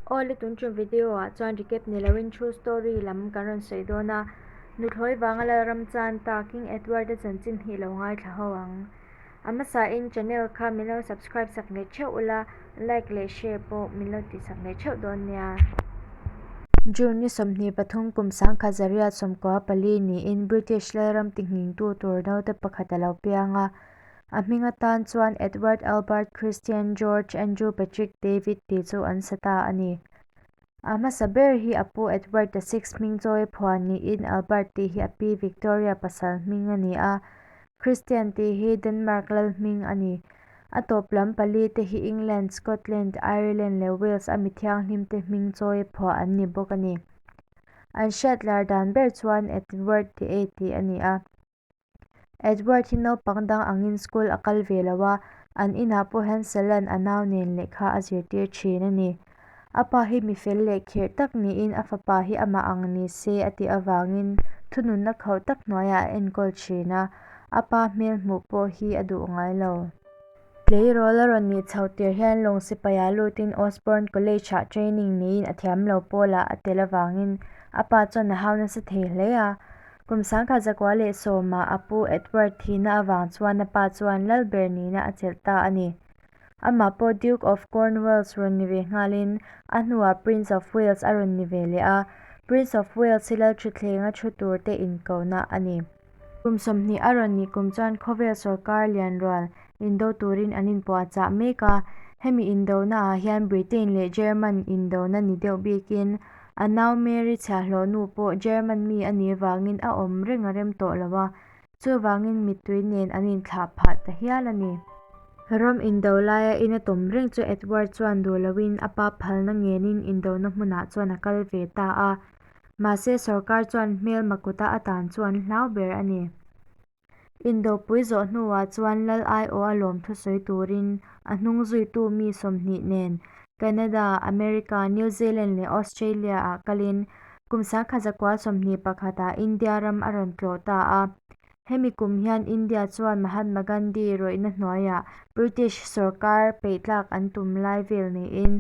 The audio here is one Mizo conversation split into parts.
Awle tun tum video ah chuan recap ni loin true story lam kan rawn sawi dawn a, nuthlawi vanga Lalram chan ta King Edward a chanchin hi lo ngaithla ho ang. A hmasa in channel kha min lo subscribe sak leh theuh ula, like leh share pawh min lo tih sak leh theuh dawn nia. June ni 23 kum 1994 niin British Lalram tinghingtu tur naute pakhat a lo piang a, A hming atan chuan Edward Albert Christian George Andrew Patrick David tih chu an sa ta a ni. A hmasa ber hi a pu Edward the Sixth hming chawi phuan niin Albert tih hi a pi Victoria pasal hming a ni a, Christian tih hi Denmark lal hming a ni. A tawp lam pali te hi England, Scotland, Ireland leh Wales a mi thianghlim te hming chawi phuah an ni bawk a ni. An hriat lar dan ber chuan Edward the Eighth tih a ni a. Edward hi naupang dang angin school a kal ve lo a, an inah pawh hian Salan a nau nen lehkha a zirtir thin a ni. A pa hi mi fel leh khirh tak niin a fapa hi amah ang ni se a tih avangin thununna khauh tak hnuaiah a enkawl thin a, a pa hmel hmuh pawh hi a duh ngai lo. Tleirawl a rawn nih chho tir hian lawng sipaia lutin Osborne College-ah training neiin a thiam lo pawlah a tel avangin a pa chuan a hau nasa thei hle a. Kum 1910-ah a pu Edward thihna avang chuan a pa chuan Lalber nihna a chelh ta a ni. Amah pawh Duke of Cornwalls rawn ni ve nghalin a hnuah Prince of Wales a rawn ni ve leh a, Prince of Wales hi Lalthuthleng a thu turte inkohna a ni. Kum 20 a rawn nih kum chuan khawvel sawrkar lian rual indo turin an inpuah chah mek a, hemi indona ah hian Britain leh German indona ni deuh bikin a nau Mary chhiahhlawh nu pawh German mi a nih vangin a awm reng a rem tawh lo a, chuvangin mittui nen an inthlah phah ta hial a ni. Ram indo laia ina tawm reng chu Edward chuan duh loin a pa phalna ngenin indona hmunah chuan a kal ve ta a. Mahse sorkar chuan hmelma kuta a tan chu an hlau ber a ni. Indopui zawh hnuah chuan Lal aiawh a lawm thusawi turin a hnung zuitu mi 20 nen Canada, America, New Zealand leh Australia-ah kalin kum 1921 ah India ram a rawn tlawh ta a. Hemi kum hian India chuan Mahatma Gandhi rawihna hnuaiah British sorkar peihtlak an tum lai vel niin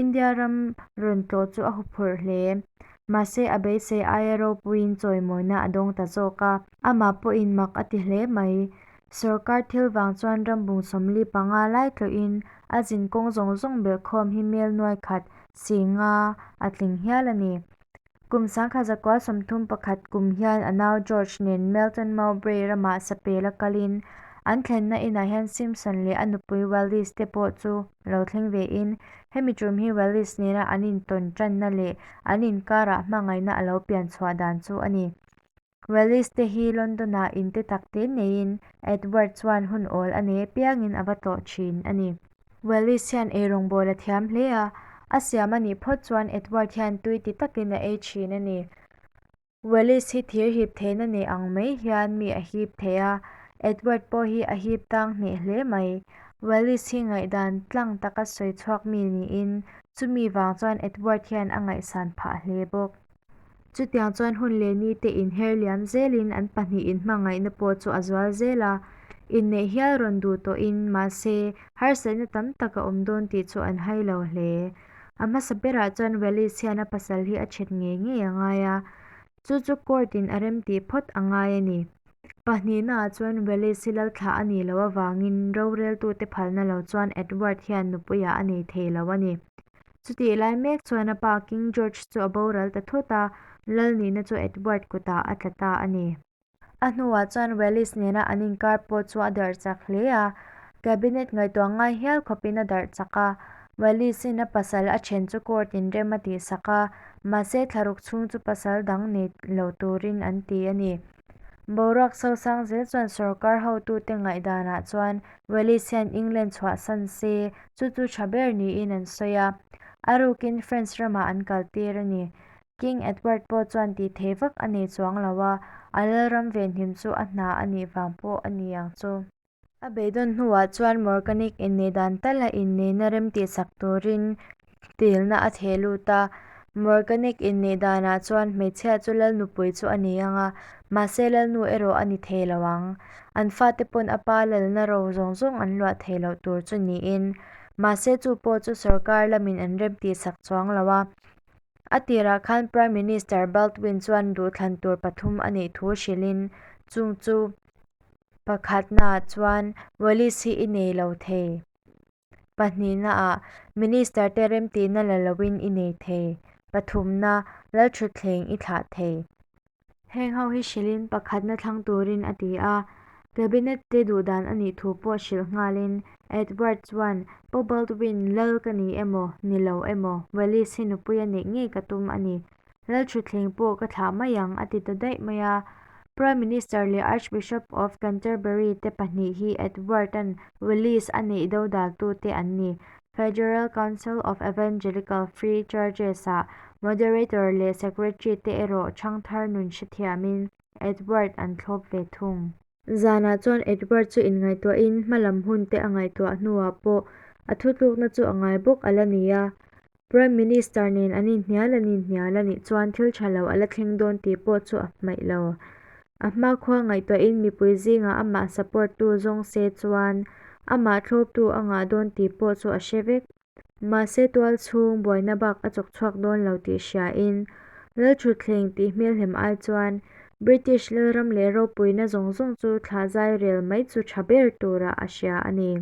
India ram rawn tlawh chu a huphurh hle. Mahse a beisei aia ropuiin chawimawina a dawng ta zawk a. Amah pawhin mak a ti hle mai. Sorkar thil vang chuan rambung 45 lai tlawhin a zinkawng zawng zawng belhkhawm hi mel nuai khat si nga a tling hial a ni. Kum 1931 kum hian a nau George nen Melton Mowbray ramah sapel a kalin an thlenna inah hian Simpson leh a nupui Wallis te pawh chu lo thleng vein hemi tum hi Wallis nena an intawn tanna leh an inkarah hmangaihna a lo pian chhuah dan chu a ni. Wallis te hi London-ah in te tak te neiin Edward chuan hun awl a nei apiangin a va tlawh thin a ni. Wallis hian eirawngbawl a thiam hle a, a siam a nih phawt chuan Edward hian tui ti takin a ei thin a ni. Wallis hi thir hip theihna nei ang mai hian mi a hip thei a, Edward pawh hi a hip tang hneh hle mai. Wallis hi ngaihdan tlang taka sawi chhuak mi niin chumi vang chuan Edward hian a ngaihsan phah hle bawk. Chutiang chuan hun leh ni te inher liam zelin an pahnih inhmangaihna pawh chu a zual zel a, inneih hial rawn duh tawhin mahse harsatna tam tak a awm dawn tih chu an hai lo hle. A hmasa berah chuan Wallis hian a pasal hi a then ngei ngei a ngai a, chu chu court in a remtih phawt a ngai a ni. Pahnihnaah chuan Wallis hi lalthlah a nih loh avangin roreltute phalna lo chuan Edward hian nupuiah a nei thei lo a ni. Chutih lai mek chuan a pa King George chu a boral ta thut a, lal nihna chu Edward kutah a tla ta a ni. A hnuah chuan Wallis nena an inkar pawh chu a darh chak hle a, Cabinet ngaihtuah ngai hial khawpin a darh chak a. Wallis-in a pasal a then chu court in rem a tihsak a, mahse thlaruk chhung chu pasal dang nei lo turin an ti a ni. Boruak sosang zel chuan sorkar hotute ngaihdanah chuan Wallis hian England chhuahsan se chu chu tha ber niin an sawi a, a rukin France ramah an kaltir a ni. King Edward pawh chuan tih thei vak a nei chuang lo a, a lalram venhim chu a hna a nih vang pawh a ni ang chu. A beidawn hnuah chuan Morganic inneih dan tal a inneihna remtihsak turin tilna a theh lut a. Morganic inneih danah chuan hmeichhia chu lal nupui chu a ni ang a, mahse lalnu erawh a ni thei lo ang. An fate pawn a pa lalna ro zawng zawng an luah thei loh tur chu niin. Mahse chu pawh chu sorkar lamin an remtih sak chuang lo a. A tirah khan Prime Minister Baldwin chuan duhthlan tur pathum a neih thu hrilhin chung chu pakhatnaah chuan Wallis hi i nei lo thei. Pahnihnaah Minister te remtihna la loin i nei thei. Pathumna, Lalthutthleng i thlah thei. Heng ho hi hrilhin pakhatna thlang turin a ti a, Cabinet te duhdan a nih thu pawh hrilh nghalin Edward chuan, Pu Baldwin, Lal ka ni emaw, ni lo emaw, Wallis hi nupui a neih ngei ka tum a ni. Lalthutthleng pawh ka thlah mai ang, a ti ta daih mai a. Prime Minister leh Archbishop of Canterbury te pahnih hi Edward-a'n Wallis a neih dodaltute an ni. Federal Council of Evangelical Free Churches-ah Moderator leh Secretary te erawh ṭhangthar nun hrethiamin Edward an thlawp ve thung. Zanah chuan Edward chu inngaihtuahin hmalam hun te a ngaihtuah hnuah pawh a thutlukna chu a ngai bawk a la ni a. Prime Minister nen an inhnial an inhnial a nih chuan thil ṭha lo a la thleng dawn tih pawh chu a hmaih lo. A hmakhua ngaihtuahin mipui zingah amah support tu zawng se chuan amah thlawptu a ngah dawn tih pawh chu a hre vek. Mahse tual chhung buaina bak a chawk chhuak dawn lo tih hriain Lalthutthleng tih hmelhem ai chuan British lalram leh ropuina zawng zawng chu thlah zai rel mai chu tha ber turah a hria a ni.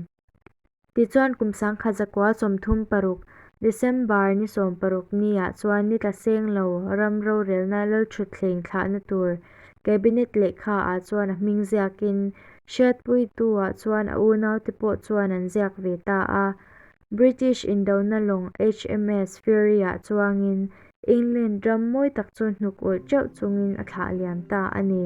Tichuan kum 1936 December ni 16 niah chuan ni tla seng lo ram rorelna lalthutthleng thlahna tur Cabinet lehkha ah chuan a hming ziakin hriatpuitu-ah chuan a unaute pawh chuan an ziak ve ta a. British indona lawng HMS Fury-ah chuangin England ram mawi tak chu hnuk ulh teuh chungin a thlah liam ta a ni.